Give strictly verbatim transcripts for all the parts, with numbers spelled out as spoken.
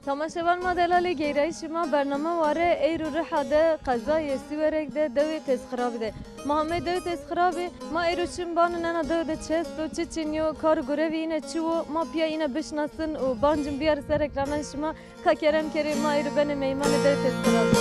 Temaşevan ma delalê, geyrayîşê ma bername ware eyro Riha de, qezayê Sîwerek de, dewê Têzxirabî de. Ma hamê dewê Têzxirabî, ma eyro çim bano nena dewe de çi esto, çi çinî yo, kar û gurevî îne çi wo, ma pîya îne bişinasin û bancim biyarî ser ekrananê şima. Ka kerem kerê ma eyro benê meymanê dewê Têzxirabî.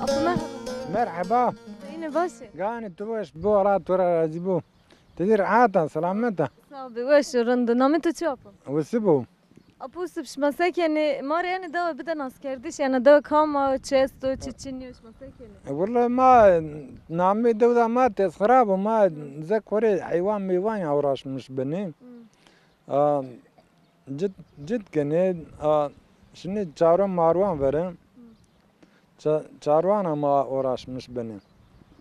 Apo merhaba. Merhaba. Yine baş ê. Ganê tu weş bo, Allah tu ra razî bo. Ti zî rehet a, selamet a? Sağ ol, weş û rind. Namê to çi apo? Wisib o. Apo Wisib, şima se kenê? Ma rê enê dewe bide naskerdiş, ena dewe kam a, çi esto, çi çinî yo, şima se kenê? E, willa ma namê dewda ma Têzxirab o, ma zek xo rê heywan meywan ya uğraşmış benê. Hmm. A, cit, cit kenê, a, şinê çarwan marwan verê. Ça-, çarwana ma uğraşmış benê.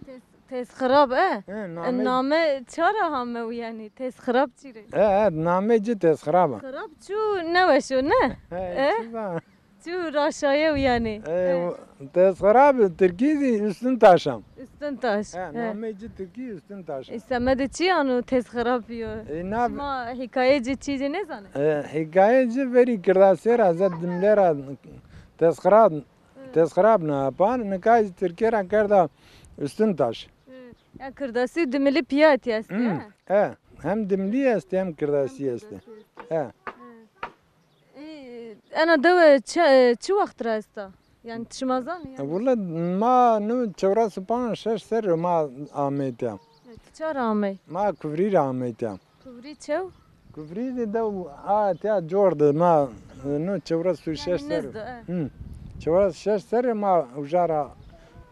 Têz, Têzxirab e? He, e, name, name ça ra hame û yanî? Têzxirab çi rê? E, e, namê ci Têzxirab a. Xirab çu neweş o, ne? He, e? Çi zan. Çu raşaye û yanî. E, he. Têzxirab tirkî zî üstün taş a. Üstün taş. He, he. Namê ci tirkî üstün taş a. E, semedê çi yeno Têzxirab yo? E, na... Şima hîkaye ci çî ci nêzanê? E, hîkaye ci verî Kirdasîye ra, zet dimlê ra Têzxirab Têzxirab na pan, nika zî tirkî ra kerda üstün taş. Hı. Ya Kirdasî û Dimilî pîya etî estî, he? E, hem Dimilî estî, hem Kirdasî estî. He. Hı. E, ena dewe çi, çi wext ra esta? Yanî şima zanî yanî? E, willa ma nu çewres û panc şeş serrî ma ameytîya. E, ti ça ra amey? Ma Kuvrî ra ameytîya. Kuvrî çew? Kuvrî de dew a tiya cor de ma, e, no çewres û şeş serrî. Yanî nizd o, e. Hı. Çewres şeş serrî ma uca ra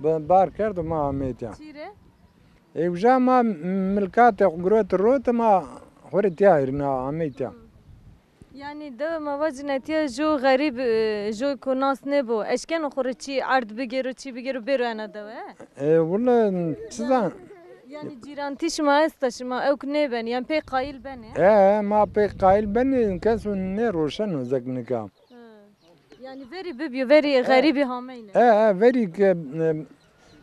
bi-, bar kerd û ma ameytîya. Çî rê? E, uca ma milkatê xo girot rot ma xo rê tiya hêrîna, ameytîya. Hı. Yanî dewe ma vacîne tiya jo xerîb, e, jo ko nas nêbo, eşkeno xo rê çî erd bigêro, çî bigêro bêro ena dewe, he? E, willa çi zan. Yanî cîrantî şima esta, şima ewk nêbenê, yanî pê qayîl benê? E, e, ma pê qayîl benê, keso nêroşeno zek nika. Hı. Yanî verî bibîyo, verî, e, xerîbî hameyne. E, e, verî ke, e,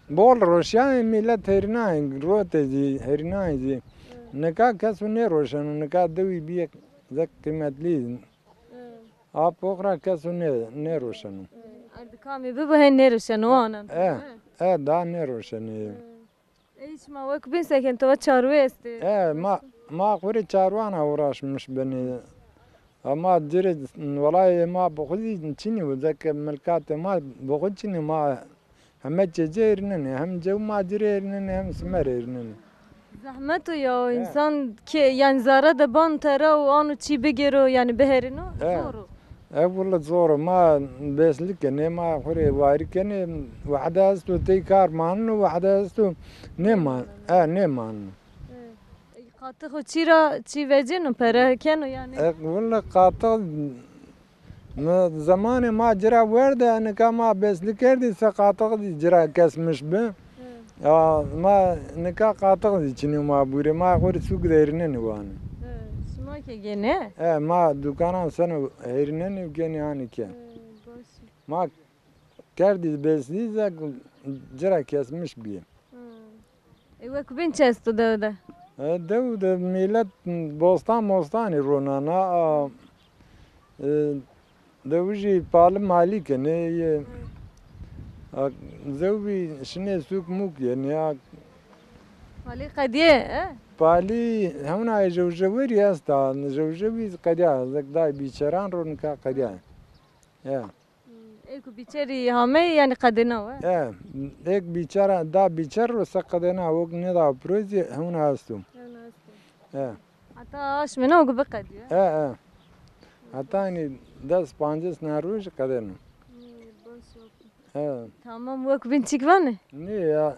bol roşîyayê, mîlet hêrînayê, rotê zî, hêrînayê zî. Hı. Nika keso nêroşeno, nika dewî bîye zek qîmetlî. Hı. A pox ra keso nê-, nêroşeno. Hı. Erd kamî bibo, hên nêroşeno, o anan. E, e, daha nêroşenê. Hı. Ey, şima wek bîn seken, to va çarwê estê? E, ma, ma xo rê çarwana uğraşmış benê. Ama ci rê, welayê ma bi xo zî çinî yo, zeke milkatê ma bi xo çinî, ma heme çê ci hêrînenê, hem cew ma ci rê hêrînenê, hem simer hêrînenê. Zehmet o ya, he, însan ke, yanî zere de ban tera û ano çî bigêro, yanî biherîno, he, zor o. E, willa zor o. Ma beslî kenê, ma xo rê warî kenê. Wehde esto tey kar maneno, wehde esto nêman-, e, nêmaneno. E, qatix û çî ra çî vecêno, pere keno yanî? E, willa qatix, mi zemanê ma ci ra werde, nika ma beslî kerdî se qatix zî ci ra kesmiş bi. Hı. Ya, ma nika qatix zî çinî ma bûrê, ma xo rê sûk de hêrînenê wanê. Hı, şima ke gênê? E, ma dukanan seno hêrînenê û gênê hanî ke. Hı, baş. Ma kerdî beslî zek ci ra kesmiş bîyê. Hı. E, wek bîn çi esto dewe de? E, dew de mîlet bostan mostanî ronana, a, e, dewijî palî malî kenê, yê, a, zewbî şinê sûk mûk yenê, a. Palî qedîyê, e? Palî hewna jewjewerî esta, jewjewî qedîya, zek day bîçeran ro nika qedîya. Ya. Hmm, ê ku bîçerî hamey, yanî qedêna we? E, ê ku bîçera, da bîçer ro se qedêna, wek nêda piro zî hewna esto. Hewna esto. E. Heta aşmêna wek biqedîyo, e? E, e. Heta hanî des pancês na rojî qedêno. Hmm, baş o. He. Tamam, wek bîn çik vanê? Nê ya,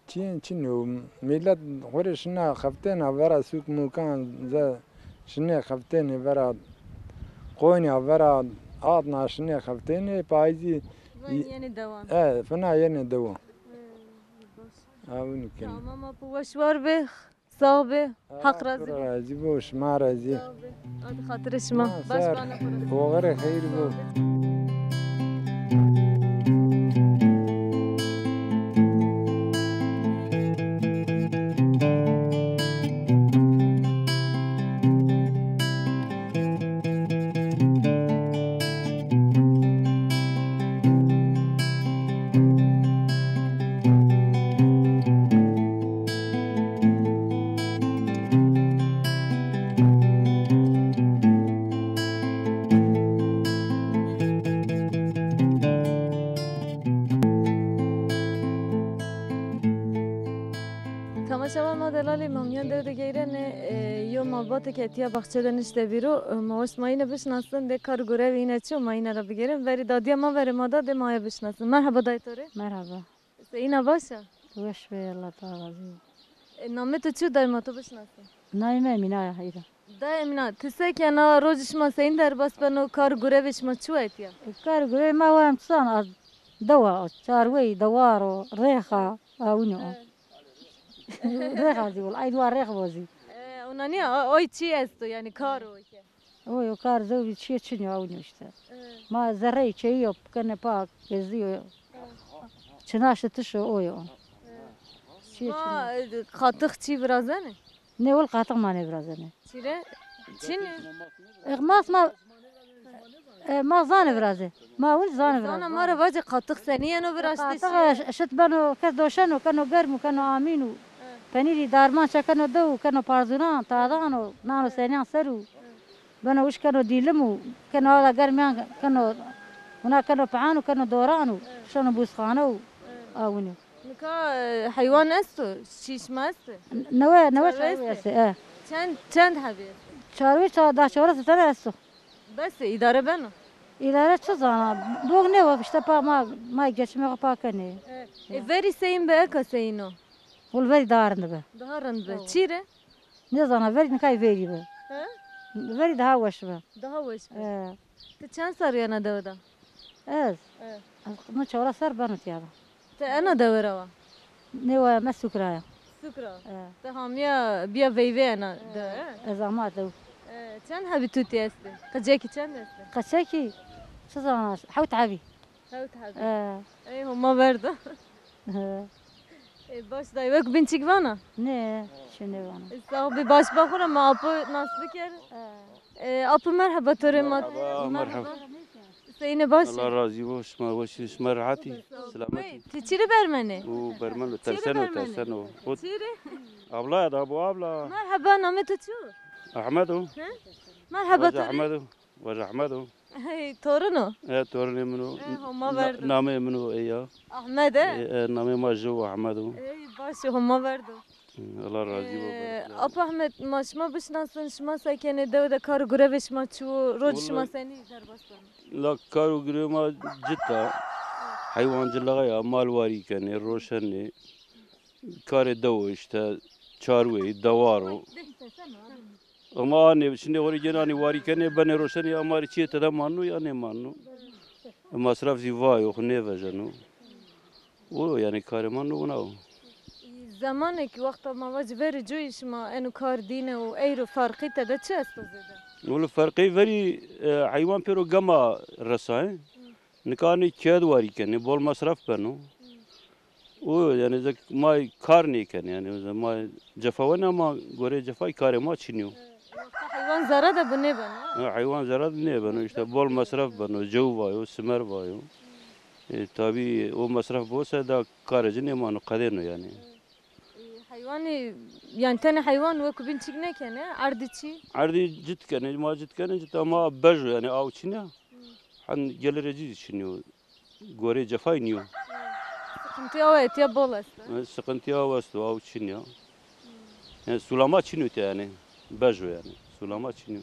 çîyên çin o. Milet xo rê şina xeftêna vera sûk mûkan, ze şinê xeftênê vera qoynî ya vera adna şinê xeftênê, payîzî. Van yenê dewan. E, fina yenê dewan. He, baş. Awin kenê. Tamam, apo weş war be. Sax be. Heq razî bo. Razî bo, şima razî. Sax be. Hadi xatirê şima. Baş bana xo ra. Oxirê xeyr bo. Temaşevan ma delalî, ma mîyan dew de geyrenê, e, yo malbatê ke etîya baxçe de nişte vîro, e, ma waşt ma îne bişinasin, dê kar û gurevê îne çi yo ma îne ra bigêrin. Verî dadîya ma verê ma da, dê ma aye bişinasin. Merheba dayê to rê. Merheba. Seyîn a, baş a? Weş be, Allah ta razî bo. E, namê to çi yo dayê ma to bişinasin? Namê mi Emîna ya, heyra. Dayê Emîna, ti se kena, rojê şima seyîn derbas beno, kar û gurevê şima çi yo etîya? E, kar û gurevê ma wa em çi zana, dewa, çarwey, dewar o, rêx a, awin o. He. Rêx a zî wul, ay dua rêx bo zî. E, ona nîya, o, oy çi esto, yanî kar o ke? Oy o kar zewbî çîyê çin yo, awin o îşte. E. Ma zerreyî çêyî yo, kenê pa, gezî yo. E. Çina şitiş o, oy o. E. Çîyê çin yo. Ma, e, qatix çî virazenê? Nê, wul qatix ma nêvirazenê. Çî rê? Çin ê? E, ma, ma, e, ma zanê virazê. Ma wul zanê virazê. Zana ma ra vacê qatix senî yeno viraştişî? Qatix, e, şit beno, kes doşeno, keno germ û keno amîn û penîrî darman çekeno dew û keno parzûnan, tadan o, nan û senîyan ser û beno wişk, keno dîlim û keno ada germîyan, keno, wina keno pian û keno doran û şeno bûzxane û awin o. Nika, e, heywan esto? Şî şima estê? Newe, newe çarwey estê, e. Çend, çend hebî estê? Çarwey ça-, da çewres tene esto. Bes ê, îdare beno? Îdare çi zana? Bog nêbo, îşte pa ma, ma geçimê xo pa kenê. E, e, verî seyîn bi, eka seyîn o? Wul verî daha rind bi. Daha rind bi. Çî rê? Nêzana, verî nikay verî bi. He? Verî daha weş bi. Daha weş bi. E. Ti çend serrî ena dewe de? Ez? E. Ez no çewres serr beno tîya de. Ti ena dewe ra wa? Nê wa, me Sûk ra ya. Sûk ra? E. Ti hamîya bîya veyvê ena dewe, e? Ez ama dew. E, çend hebî tutî estê? Qicekî çend estê? Qicekî, çi zana, hewt hebî. Hewt hebî. E. Ey, Homa verdo. E, baş dayê, wek bîn çik vana? Nê, çi nêvana. E, sax bî, baş ba xo ra, ma apo nas biker. E, apo merheba to rê ma. Merheba, merheba. Seyîn ê, baş ê? Allah razî bo, şima weş ê, şima rehet ê, selamet ê. Ti çi rê bermenê? O bermeno, terseno, terseno. Çi rê? Abla ya da, bo abla. Merheba, namê to çi yo? Ahmed o. He? Merheba to rê. Ahmed o. Wa rehmet o. Hey, torun o? E, torunê min o. E, Homa verdo. Namê min o, e ya. Ahmed e? E, e, namê ma jew Ahmed o. Ey, baş o, Homa verdo. Allah razî bo. E, Ap Ahmed, ma şima bişinasin, şima se kenê, dewe de kar û gurevê şima çi wo, rocê şima senî derbas beno? La kar û gurevê ma cit a. Heywancılığa ya, mal warî kenê, roşenê. Karê dew o îşte, çarweyî, dewar o. Ama anê, şinê xo rê gênanê warî kenê, benê roşenê, ama rê çîyê tede manno ya nêmanno. Masraf zî va yo, xo nêvejeno. O, yanî karê ma no wina o. Zemanêk wexta ma vacî verê coyî şima eno kar dîne û eyro ferqî tede çi esto zêde? Wele ferqî verî, e, heywan pêro gema resayê. Nika nê ked warî kenê, bol masraf beno. O, yanî, zek ma kar nêkenê, yanî, ma cefa wenê ama goreyê cefayî karê ma çinî yo. Wexta heywan zere de bi nêbeno? Ha, heywan zere de nêbeno, îşte bol masraf beno, cew vayo, simer vayo. E, tabî o masraf bo se da karê ci nêmano, qedêno yanî. E, heywanî, yanî tenê heywan wekî bîn çik nêkenê, erdî çî? Erdî cit kenê, ma cit kenê, cit ama bej o yanî, aw çin ya. Hen gelirê ci zî çin yo. Goreyê cefayî nîyo. Sıkıntı aw etya bol esto. E, sıkıntı aw esto, aw çin ya. Yanî sulama çin yo te yanî. Bej o yanî. Sulama çin yo.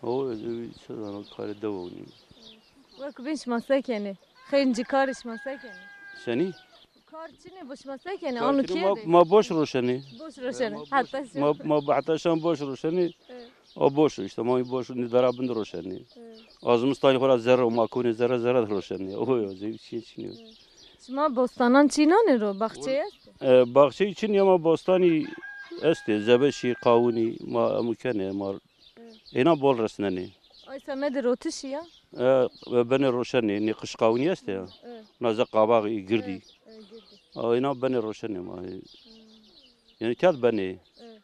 O, e, çi zano, karê dew o nîyo. Wek bîn şima se kenê? Pencî karê şima se kenê? Senî? Kar çinê bo şima se kenê? Kar Anu çinê, kîye ma, de? Ma boş roşenê. Boş roşenê. Ma boş, heta şima. Ma, ma heta şan boş roşenê. Evet. O boş o, işte, ma boş nî dara bin roşenê. Evet. A zimistanî xo ra zerre, ma konê zerre, zerre roşenê. O yo, zey çîyê çinî yo. Evet. Şima bostanan çînanê ro, baxçeyî est? E, baxçeyî çinî ama bostanî estê, zebeşî, qawunî, ma emu kenê, ma Evet. Êna bol resnenê. Ay semedê rotişî ya? E, benê roşenê, nê qij qawunî estê ya. Evet. Na ze qabaxî, girdî. Evet, evet, girdî. A, êna benê roşenê ma. Hmm. Yanî tîya de benê. Evet.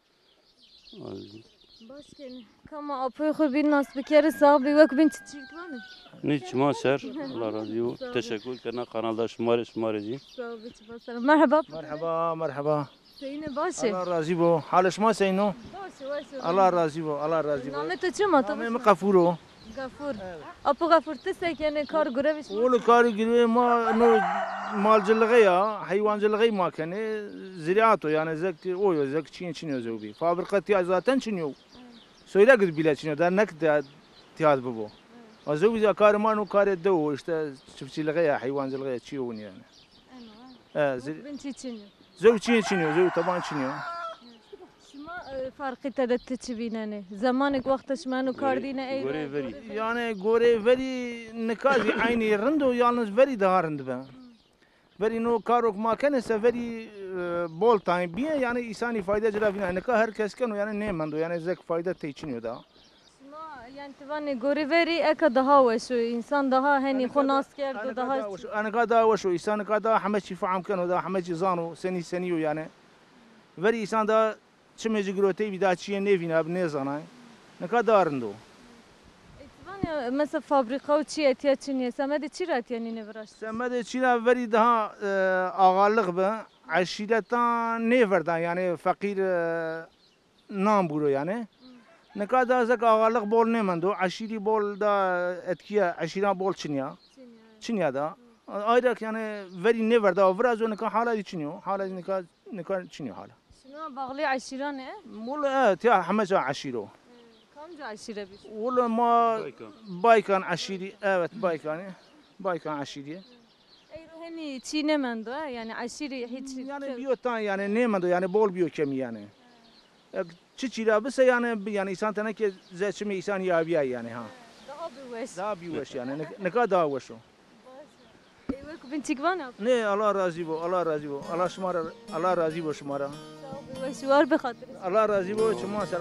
Ay. Baş kenê. Kama apoyê xo bîn nas bikerê, sax bî, wek bîn çiçîk vanê. Nê çiman ser, Allah razî bo. Sağ ol. Teşekkür kena kanalda şima rê, şima rê zî. Sağ ol, çiman ser. Merheba. Merheba, merheba. Seyîne, baş ê? Allah razî bo. Halê şima seyîn o? Baş ê, weş ê. Allah razî bo, Allah razî bo. Namê to çi ma to? Namê mi Xefûr o. Xefûr. Evet. Apo Xefûr, ti se kenê, kar gurevê şima? Wele karê gurevê ma no malcilixê ya, heywancilixê ma kenê, ziraat o, yanî zek o yo, zek çîyê çinî yo zewbî. Fabrîka tîya zaten çinî yo. Söyle gid bîle çinî yo, der nek tîya, tîya bibo. Evet. A zewbî zî karê ma no karê dew o, işte çiftçilixê ya, heywancilixê ya, çîyê winî yanî. Eno, ha. E, zir- Bin çî çinî yo. Zew çîyê çinî yo, zew taban çinî yo. Şima, e, farqî tede ti çi vînenê? Zemanêk wexta şima eno kar dîne ey gorê verî. Yanî gorê verî nika zî eynî rind o, yalniz verî daha rind bi. Verî no karok ma kenê se verî, e, bol tayîn bîye, yanî îsanî fayde ci ra vîna. Nika her kes keno, yanî nêmendo, yanî zek fayde tey çinî yo da. Şima, yanî ti vanê gorê verî eka daha weş o, însan daha henî xo nas kerdo, daha weş o. Nika daha weş o, însan nika daha heme çî fehm keno da, heme çî zano, senî senî yo yanî. Verî însan daha çimê ci girotey bî, daha çîyê nêvînabî, nêzanay. Nika daha rind o. E, ti vanê, mesela fabrîka û çî etîya çinî yê, semedê çî ra etîya nînê viraştî? Semedê çî ra verî daha, e, axalix bi, eşîretan nêverdan, yanî feqîr, e, nan buro yanî. Nika da zek axalix bol nêmendo. Eşîrî bol da etkîya, eşîran bol çinîya. Çinîya, evet. Çinîya da. Ayrek yanî verî nêverda, virazo nika hala zî çinî yo. Hala zî nika, nika çinî yo hala. Şima bağlî eşîran ê? Wele, evet, ya heme ca eşîr o. Kamca eşîre bî? Wele ma Baykan. Baykan eşîrî, evet, Baykanî. Baykan eşîrî. Eyro henî çî nêmendo, e? Yanî eşîrî hîç. Yanî bîyo tan, yanî nêmendo, yanî bol bîyo kemî yanî. Ek çi çî ra bise yanî, bi-, yanî îsan tenê ke ze çimê îsanî ya bîya yanî ha. Daha bi weş. Daha bi weş yanî. Nik-, nika daha weş o. Ey wek bin çîk vana? Nê, Allah razî bo, Allah razî bo. Allah şima ra, Allah razî bo şima ra. Sağ ol, weş war bi xatir. Allah razî bo, çiman ser.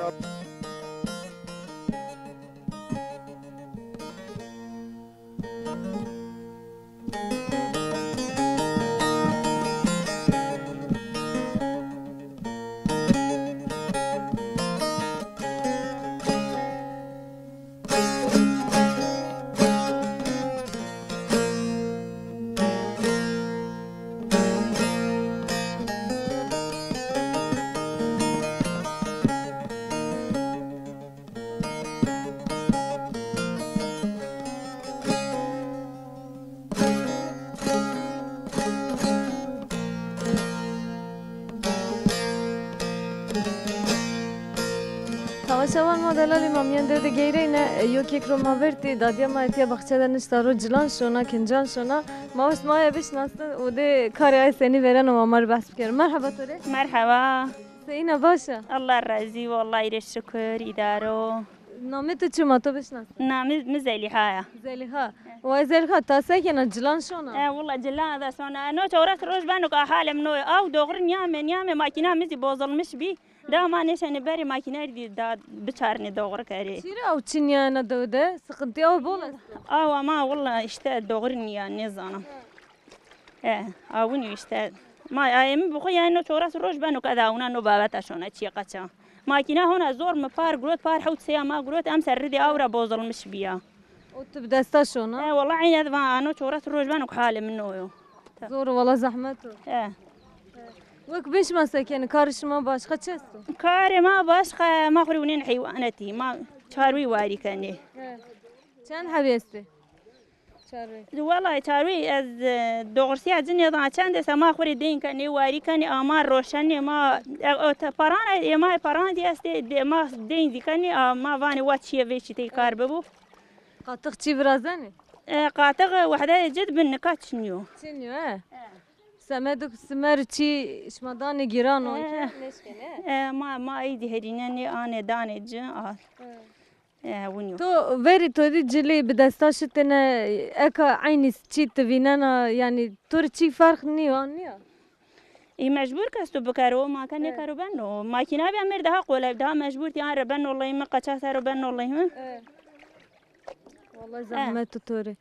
Tamaşevan ma, delalê ma, mîyan dew de geyreyne, e, yo kêk ro ma vertî, dadîya ma etîya baxçe de nişta ro cilan şona, kincan şona. Ma wes ma aye bişinasin û dê karê aye senî vêreno, wa ma rê behs bikerê. Merheba to rê. Merheba. Seyîn a, baş a? Allah razî bo, Allah î rê şukir, îdare o. Namê to çi ma to bişinasin? Namê mi Zelîha ya. Zelîha. He. Way Zelîha, ta se kena, cilan şona? E, willa cilan da şona. No çewres roj beno ke halê mi no yo. Aw doğru nîyame, nîyame, makîna mi zî bozulmuş bî. Da ma nêşenê berê makînayî dî da biçarnê doğru kerê. Çi rê aw çinîya ena dew de? Sıkıntı aw bol esto. Aw ama willa işte doğru nîya, nêzana. He, awinî işte. Ma ayê mi bi xo yanî no çewres roj beno ke da awna no babeta şona çîyê qeça. Makîna hona zor mi par girot, par hewt seya ma girot, emser ridê aw ra bozulmuş bîya. O ti bi desta şona? E, wela eynî ez van, ano çewres roj beno ke halê mi no yo. Zor o wela, zehmet o. E. Wek bin şima se kenê, karê şima başka çi esto? Karê ma başka, ma xwu rê winên heywanetî, ma çarwî warî kenê. He. Çend hebî estê? Çarwî. Wela çarwî ez, e, doğrusiya ci nêzana çend ê, se ma xwu rê deyn kenê, warî kenê, ama roşenê ma, e, o te paran, e, ma paran zî estê, de, ma deyn zî kenê, a, ma vanê wa çîyê vê çîteyî kar bibo. Qatix çî virazenê? E, qatiq wehdeyê cid bin nika çinî yo. Çinî yo, he. Semedo ke simer çî şima danê gîran o, e, ke nêşkenê? E, ma, ma ey dî herînenê, anê danê ci, a. E, winî yo. To verî to dî cilî bi desta şitêne, eka eynî çî ti vînena, yanî to rê çî ferq nîyo, an nîya? Ê mecbur ke esto bikero, ma ke nêkero beno. Makîna bîya mi rê daha qolay, daha mecbur tîya re beno leymi, qeça ser o beno leymi. E. Wallay zehmet o to rê.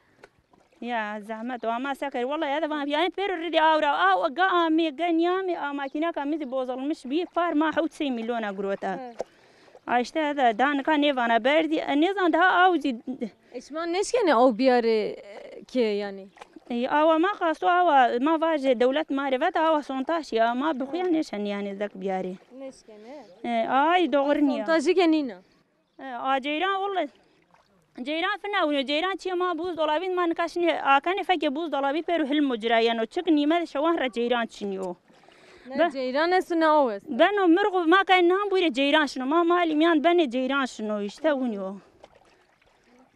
Ya zehmet o, ama se kerî? Wallay ez de van, yanî pêro ridî aw ra, aw ga amê, ga nîyamê, a makîneka mi zî bozulmuş bî, par ma hewt sey mîlyona girota. He. A îşte ez de daha nika nêvana berdî, e, nêzan daha aw zî. E, şima nêşkenê aw biyarê, e, kê yanî? E, awa ma qasto awa, ma vajê dewlet ma rê vet awa sontaj ya, ma bi xo ya nêşenê yanî zek biyarê. Nêşkenê? E, ay doğru nîya. Sontajî ke nîna. E, a ceyran wille. Ceyran fina wino, ceyran çîyê ma buzdolabî, ma nika şinê akenê fekê buzdolabî pêro hilmo ci ra yeno. Çik nîme de şewan ra ceyran çinî yo. Ne ceyran esto ne aw esto. Beno mirxu ma kay nan buyre ceyran şino. Ma malî mîyan benê ceyran şino, îşte winî yo.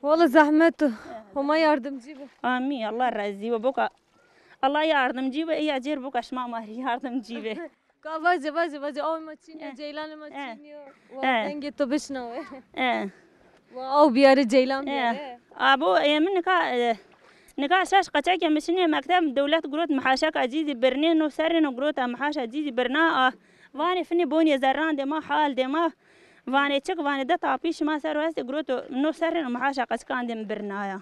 Wele zehmet o. Homa yardimcî bo. Amîn. Allah razî bo. Boka Allah yardimcî bo. Eya cêr boka şima ma rê yardimcî bê. Ka vaje, vaje, vaje, aw ma çinî yo, ceylanê ma çinî yo. Wa vengê to bişnawe. E. Wa aw biyarê ceylan biyarê. Abo, e, mi nika, e, nika şeş qeçekê mi şinê mekteb, dewlet girot mihaşeka cî zî birnê, no serrê no girota mihaşa cî zî birna, a, vanê finê bonê zerrandê ma, haldê ma, vanê çik, vanê de tapî şima ser o estê, giroto no serrê no mihaşa qeçikandê mi birnaya.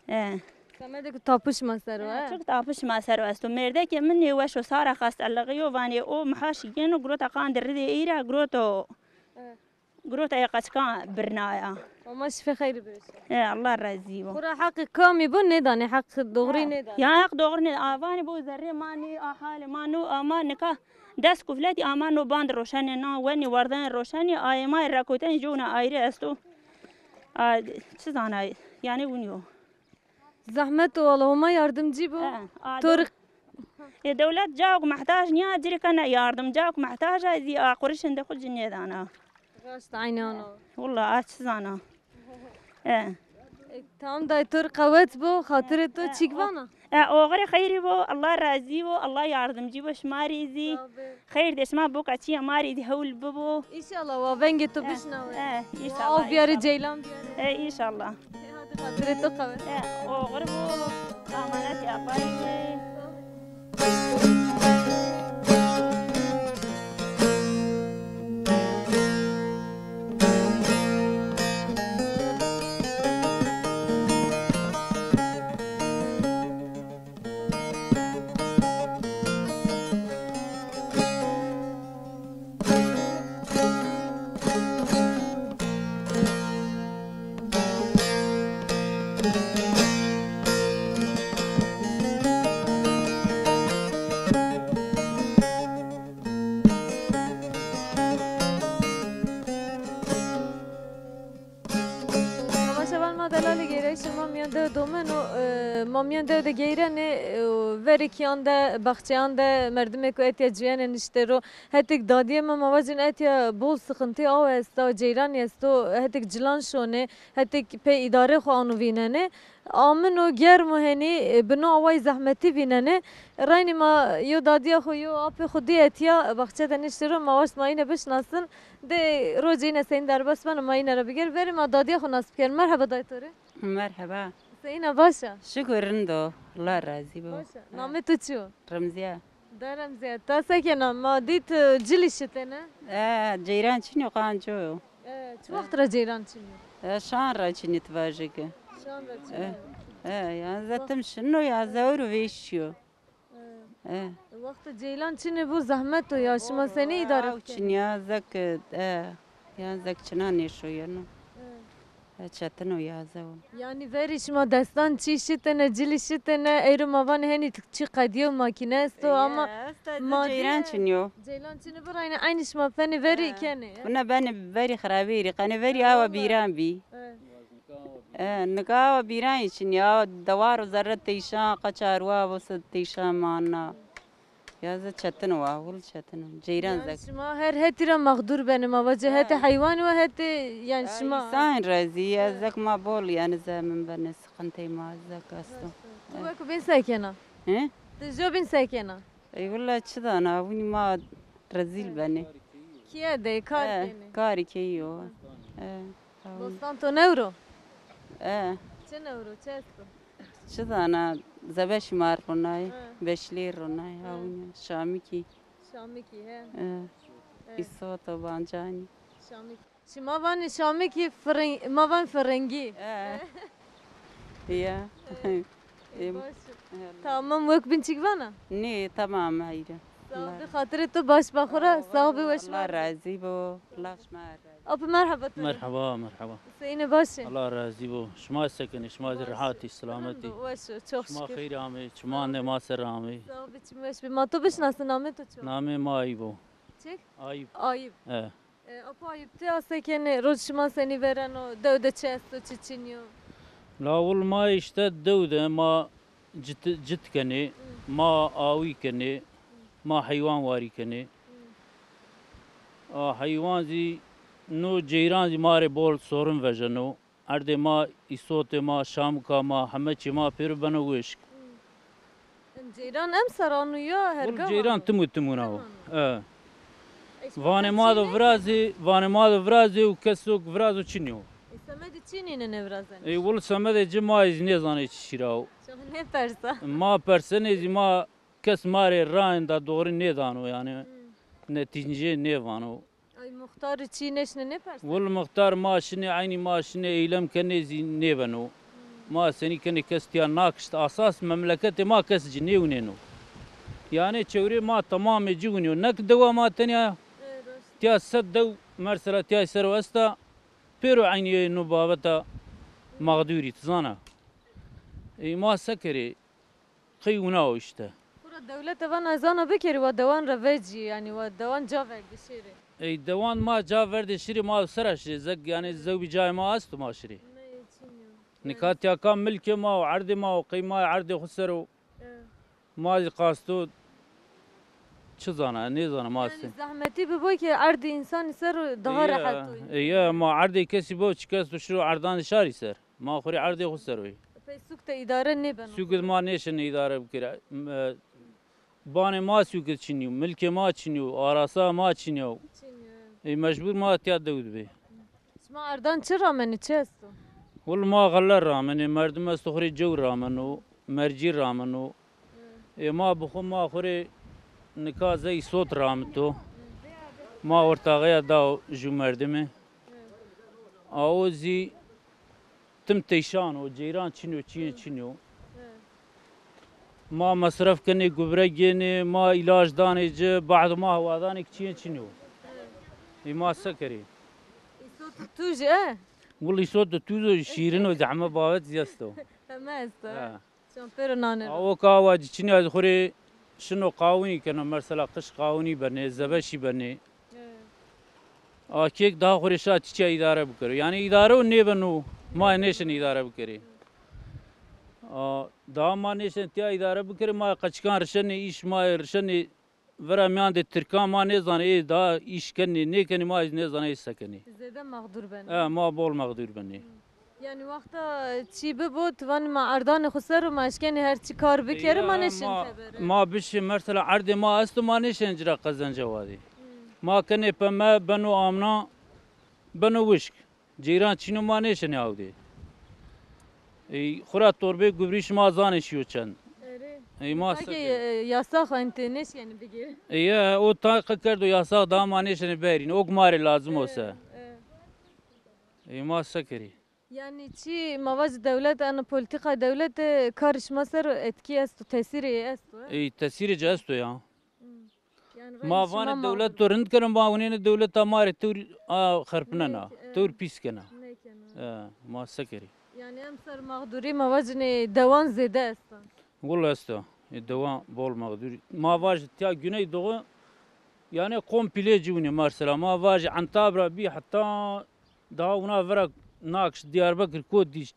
E. Semedê ke tapî şima ser o, e? Çik tapî şima ser o esto. Mêrdekê mi nêweş o, sara xasteligî yo, vanê o mihaş gêno, girota qandê ridê ey ra, giroto. E. Girota ey qeçikan birnaya. Homa şifê xeyrî biwişe. E, Allah razî bo. Xura heqê kamî bo nêdanê, heq doğrî nêdanê. Ya heq doğrî nê, a vanê bo zerrê ma nê, a halê ma no, ama nika des kufletî ama no band roşenê, na wenî wardenê roşenê, ayê ma rê rekotenî jowna ayrî esto. A, çi zana, yanî winî yo. Zehmet o wala, Homa yardimcî bo. He, a, to rê. E, dewlet cawk mehtac nîya, ci rê kena yardim. Cawk mehtac a zî a qurişên de xwu ci nêdana. Raşt, eynî ana. Willa, a çi zana. E. E, tam day to rê qewet bo, xatirê to çîk vana. E, oxirê xeyrî bo, Allah razî bo, Allah yardimcî bo şima rê zî. Sağ be. Xeyr de şima boka çîya ma rê zî hewl bibo. Înşallah, wa vengê to bişnawe. E, înşallah. Aw biyarê, ceylan biyarê. E, înşallah. E, hadi xatirê to qewet. E, oxir bo, amanetê Allahî. Savaşa van ma delalê geyrayîşê ma mîyan dew domeno, e, ma mîyan dew de geyrenê, e, verê kîyan de, baxçeyan de, merdimê ku etya cuyenê niştê ro. Hetêk dadîyê mi ma vajin etya bol sixintî aw esta, ceyranî esto, hetêk cilan şonê, hetêk pê îdarê xwu ano vînenê. Amin o, germ o henî, e, bi no awayî zehmetî vînenê. Reynî ma yo dadîya xwu, yo apê xwu dî etya baxçe de niştê ro, ma waşt ma îne bişinasin. Dê rocê îne seyîn derbas beno, ma îne ra bigêr. Verê ma dadîya xwu nas bikerî. Merheba dayê to rê. Merheba. Seyîn a, baş a? Şukur, rind o. Allah razî bo. Baş a. Namê to çi yo? Remzîye. Da Remzîye, ta se kena? Ma dî ti cilî şitêne. E, ceyran çin o, qanco yo. E, çi wext ra ceyran çin o? E, şan ra çin o, ti vajê ke. Şan ra çin o. E, e, ya zetim şin o, ya zewr û vêşî yo. E. E. Wextê ceylan çinê bo zehmet o ya, şima senî îdare bikerê? Aw çin ya, zek, e, ya zek çinan nêşoyeno. E. E, çetin o ya, zew o. Yanî verî şima destan çî şitêne, cilî şitêne, eyro ma vanê henî çî qedîyo, makîne esto, ama esta, ma ceyran çin yo. Ceylan çinê bo, reynî eynî şima fenê verî kenê. Bine benê verî xirabî rî, qenê verî awa bîran bî. E. E, nika awa bîran yê çin ya, awa dewar û zerre teyşan, qeçarwa bo se teyşan mana. Ya ze çetin o, ahul çetin o. Ceyran Yani zek. Şima her hetî ra mexdûr benê, ma vacê hetê heywanî wa hetê, yani şima. Însan rezî, ya zek ma bol yani ze min benê, sıkıntı ma zek esto. Tu wek bin sekena? He? Ti jo bin sekena? Ey willa çi dana, winî ma rezîl benê. Kiye de kar kenê? Karî keyî yo. E, tamam. Bostan to newro? E. Çi newro, çi esto? Çi dana, zebeşî ma ronay, beşlê ronay, hawîna, şamikî. Şamikî, he. E. E. Îsoto, bancanî. Şamikî. Şima vanê şamikî, firing, ma van firingî. E. Ya. E, baş. Tamam, wek bin çik vana? Nê, tamam, heyre. Sağ ol, bi xatirê tu baş baxura, sağ ol, bi weş. Allah razî bo. Allah şima razî. Apo merhaba tu. Merhaba, merhaba. Seyîne baş ê? Allah razî bo. Şima sekinî, şima zî rehatî, selametî. Weş o, çok şükür. Şima xeyr amê, çiman de ma ser amê. Sağ ol, biçim weş bi. Ma to bişnasî, namê to çi? Namê ma Ayîb o. Çik? Ayîb. Ayîb. E. E, apo Ayîb, ti a se kenê, roj şima senî vereno, dew de çi esto, çi çinî yo? La wil ma îşte dew de ma cit, cit kenê, ma awî kenê, ma heywan warî kenê. A heywan zî no ceyran zî ma rê bol sorin vejeno. Erdê ma, îsotê ma, şamika ma, heme çî ma pêro beno wişk. Ceyran emser ano ya herga? Wil ceyran tim û tim wina o. E. Vanê ma do virazê, vanê ma do virazê û kesok virazo çinî yo. E, semedê çinî ne nêvirazenê? E, wil semedê ci ma zî nêzanê çi şîra o. Çok nêpersa. Ma persenê zî ma kes ma rê rayên da doğru nêdano yani. Netîcê nêvano. Ay muxtar çî nêşine nêpersa? Wil muxtar ma şinê eynî ma şinê eylem kenê zî nêbeno. Ma senî kenê kes tîya nakişt. Asas memleketê ma kes ci nêwinêno. Yanê çewrê ma temamê ci winîyo. Nek dewa ma tenya tîya sed dew mersela tîya ser o esta. Pêro eynî yê no babeta mexdûrî ti zana. Ey ma se kerê? Qey wina o îşte. Xura dewlete vana ez ana bikerî, wa dewan ra vecî, yanî wa dewan ca verdê şêrê. Ey dewan ma ca verdê şirê, ma sera şirê, zek yanî zewbî cayê ma esto ma şirê. Nika tîya ka milkê ma o, erdê ma o, qey ma erdê xwu ser o. Ma zî qasto çi zana, nêzana ma se. Yanî zehmetî bibo ke erdê însanî ser o daha rehet o. Eye, ma erdê kesî bo, çi kes to şiro erdanê şarî ser. Ma xwu rê erdê xwu ser o yê. Pey sûk de îdare nêbeno. Sûk de ma nêşinê îdare bikerê. M-, e, banê ma sûk de çinî yo, milkê ma çinî yo, arasa ma çinî yo. Çinî yo. Ê mecbûr ma tîya dew de bê. Şima erdan çi ramenê, çi esto? Wil ma xele ramenê, merdim esto xwu rê cew rameno, mercî rameno. Ê ma bi xwu ma xwu rê nika zey sot ramito. Ma ortaxeya dao ju merdimî. Awo zî tim teyşan o, ceyran çin o, çîyên çin o. Ma mesref kenê, gubre gênê, ma îlac danê ci, bahd ma hewa danê ki çîyên çin o. Ê ma se kerê? Îsot tûj e? Wil îsot tûj o, şîrin o, zehme babet zî esto. Heme esto. Ha. Çan pêro nane ro. Awo ka awa ci çinî ya, ez xwu rê şino qawunî keno, mesela qiş qawunî benê, zebeşî benê. Evet. A kêk daha xwu rê şa çiçîya îdare bikero. Yanî îdare o nêbeno, ma nêşin îdare bikerê. A, daha ma nêşin tîya îdare bikerê, ma qeçikan rişenê, îş ma rişenê, vera mîyan de tirkan ma nêzanê, ê daha îş kenê, nêkenê, ma zî nêzanê ê se kenê. Zêde mexdûr benê. E, ma bol mexdûr benê. Yanî wexta çî bibo, ti vanî ma erdanê xwu ser o, ma eşkenê her çi kar bikerê, ma nêşin tebere. Ma bişê, mesela erdê ma esto, ma nêşenê ci ra qezenca wadê. Ma kenê peme, beno amna, beno wişk. Ceyran çîno ma nêşenê awdê. Ey, xwura torbê gubrî şima zanê şîyo çend. Erê. Ey, ma se kerê? E, yasax ente nêşkenê bigêrê. Ey, e, o taqe kerdo yasax, daha ma nêşenê berîn. O ki ma rê lazim o se. Ey, ma se kerê? Yanî çi ma vajî dewlet, ena polîtîkayê dewlete karê şima ser o etkî esto, tesîrê esto, e? Ey, tesîrê ci esto ya. Ma vanê dewlet to rind keno, ma winêne dewleta ma rê tewr a xerpnena, tewr pîs kena. E, ma se kerê? Yanî emser mexdûrî ma vajînê dewan zêde esta. Willa esta. E, dewan bol mexdûrî. Ma vajî tîya Güneydoğu, yanî komplê ci winê mesela. Ma vajî Entab ra bî heta daha wina vera Nakş, Diyarbekir, Kotdîş,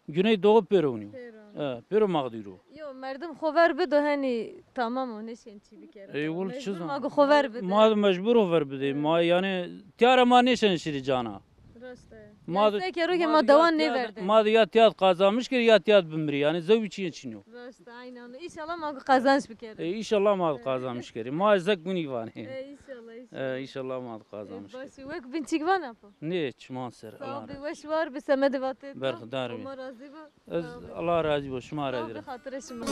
Güneydoğu pêro winî yo. Pêro. E, pêro maqdûr o. Yo, merdim xo ver bido, henî tamam o, nêşên çî bikero. Ey, wul çi zan? Mecbur ma go xo ver bide. Ma mecbur xo ver bidê. Ma yanî tîya ra ma nêşen şirî cana. Rast e. Ma yanî de, se kero ke ma ma de dewan ya tîya de, nêverdê. Ma de ya tîya de qazanmiş kerî ya tîya de bimirî. Yanî zewî çîyê çin o. Rast e, aynen. Înşallah ma go qazanç bikerê. E, înşallah ma de qazanmiş kerî. Ma zek winî vanê. E, înşallah, înşallah. E, înşallah ma de qazanmiş kerî. E, baş, wek bîn çîk vana po. Nê, çiman ser. Sağ ol, bi weş war bi, semedê vatê to. Berxudar bi. Allah razî bo. Ez, Allah razî bo, şima razî ra. Xatirê şima.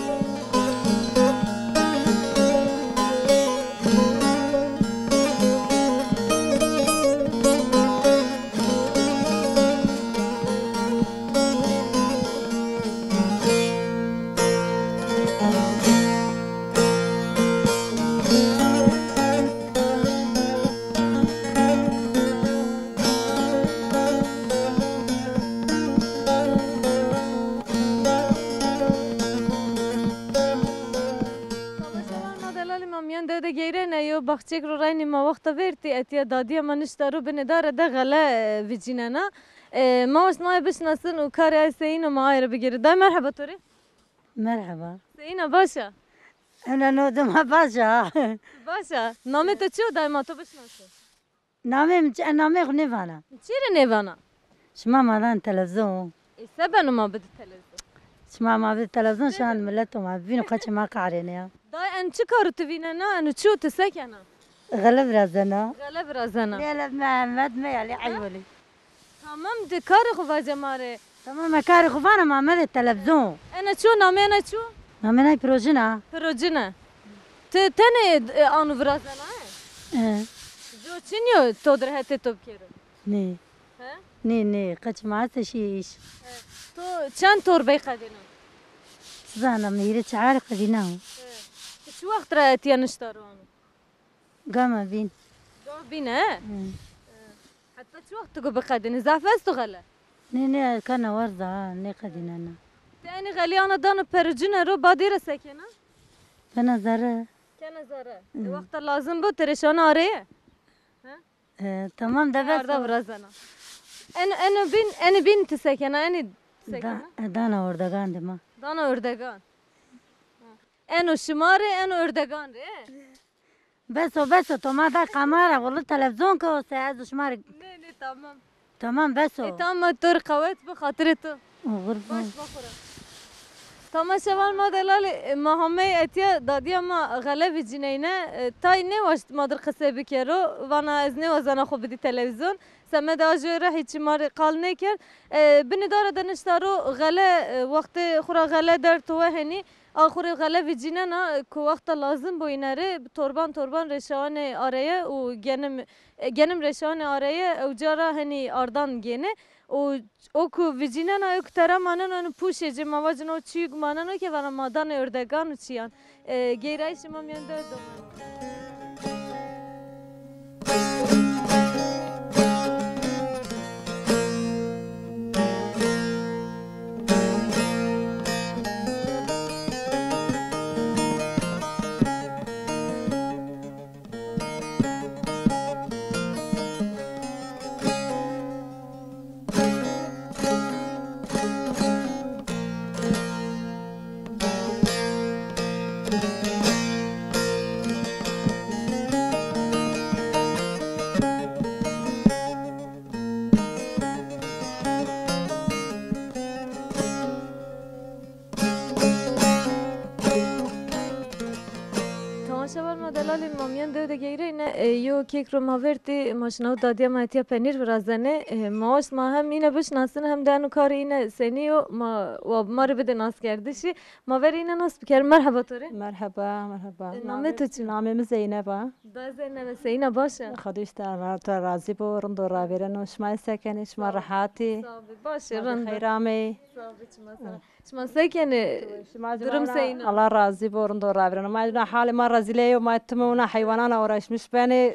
Tamaşevan ma delalî, ma mîyan dewe de geyrene, yo baxçêk ro reynî ma wexta vêrtî, etîya dadîya ma nişta ro binê dare de xele, e, vicînena. E, ma waşt ma aye bişinasin û karê aye seyîn o ma aye ra bigêrî. Dayê merheba to rê. Merheba. Seyîn a, baş a? Ena no dima baş a. Baş a. Namê to çi yo dayê ma to bişinasin? Namê mi çi, namê xo nêvana. Çi rê nêvana? Şima ma dan televîzyon. E, se beno ma bidi televîzyon? Şima ma bidi televîzyon, şan mileto ma bivîno, qeçê ma qehrêne ya. Dayê, en çi karo ti vînena? Eno çi yo, ti se kena? Xele virazena. Xele virazena. Lê lê Mehmet me ya, lê eyvalî. Tamam de, karê xo vace ma rê. Tamam, ma karê xo vana, ma mede televîzyon. Ena çi yo, namê ena çi yo? Namê ena Pirocin a. Pirocin a. Ti tenê, e, ano virazena, e? E. Jo çin yo to dir hetê to bikero? Nê. He? Nê, nê, qeç ma esta şî îş. He. To çend torbey qedêna? Zana mi hîrê çar qedîna. He. Ti çi wext ra etîya nişta ro ano? Gama bîn. Gama bîn, he? Hı. Heta çi wext ti go biqedînî? Zaf esto xele? Nê, nê, kena werza, ha, nêqedînena. Ti enî xelî ana dana pericine ro, badê ra se kena? Bena zere. Kena zere. Hı. E, wexta lazim bo ti rê şana areye? He? E, tamam de, bes o. Arda virazena. En, eno bîn, enî bîn ti se kena, enî ti se kena? Da-, e, dana ordegan de ma. Dana ordegan. Ha. Eno şima rê, eno ordegan rê, he? Bes o, bes o, to ma da kamera, wele televîzyon ke o se, ez şima rê. Nê, nê, tamam. Tamam, bes o. E, tamam, to rê qewet bi, xatirê to. Qurban. Baş, baxura. Tamaşevan ma delalî, e, ma hamey etîya dadîya ma xele vicîneyne, e, tay nêwaşt ma dir qisey bikero, vana ez nêwazena xo bidî televîzyon. Semedê ajoyê ra hîçî ma rê qal nêkerd. E, binê dare de nişta ro xele, e, wextê xo ra xele dertowe henî. A xo rê xele vicînena, ku wexta lazim bo îne rê, torban torban rêşewanê areye û genim, e, genim rêşewanê areye, ewca ra henî ardan gênê. Û o ku vicînena, o ku tera maneno, eno pûşê ci, ma vacin o çîyuk maneno ke vana ma danê ordegan û çîyan. E, geyrayîşê ma mîyan dewe domeno. Tamaşevan ma delalî, ma mîyan dewe de geyreyne, e, yo kêk ro ma vertî, ma şinaw dadîya ma etîya penîr virazenê. E, ma waşt ma hem îne bişinasin hem de eno karê îne senî yo, ma, wa ma rê bidê naskerdişî. Ma verê îne nas biker. Merheba to rê. Merheba, merheba. E, namê to çi? Namê mi Zeynep a. Da Zeynep, seyîn a, baş a? Xwedê ji te ra-, to razî bo, rind û ravêreno. Şima se kenê, şima rehat î? Sağ ol, baş ê, rind. Xeyr amey. Sağ ol, çima sağ. Şima se kenê? Şima durum seyîn a? Allah razî bo, rind û ravêreno. Ma na halê ma rezîley o, ma tim wina heywanan ra uğraşmış benê.